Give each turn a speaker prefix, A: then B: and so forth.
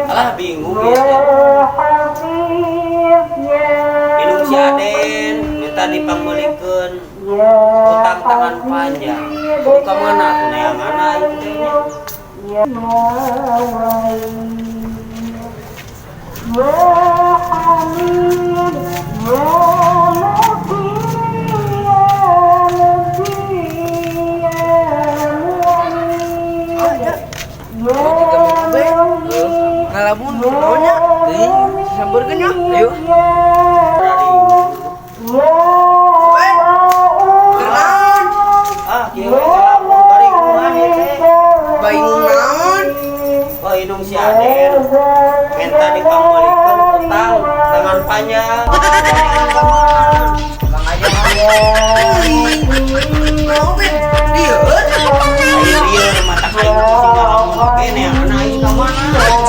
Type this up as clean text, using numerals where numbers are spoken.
A: Alah, bingung ya teh. Indung si Aden minta dipangmeulikeun utang tangan panjang. Kudu ka mana tuh neangan aing teh nya?
B: يا يا حميد يا متين يا مبين يا معيد.
C: Oh, ngalamun naon nya? Teuing, sampeurkeun nya. Ayo. Eh, naon?
A: Ah, kieu we ngalamun baringungan ieu teh.
C: Bingung naon?
A: Oh, indung si Aden minta dipangmeulikeun utang tangan panjang.
C: Bang aja. Teuing. Naon, Ben? Dieun.
A: Ayo ieu mata aing pusing ngalamun oge, neangan aing ka mana?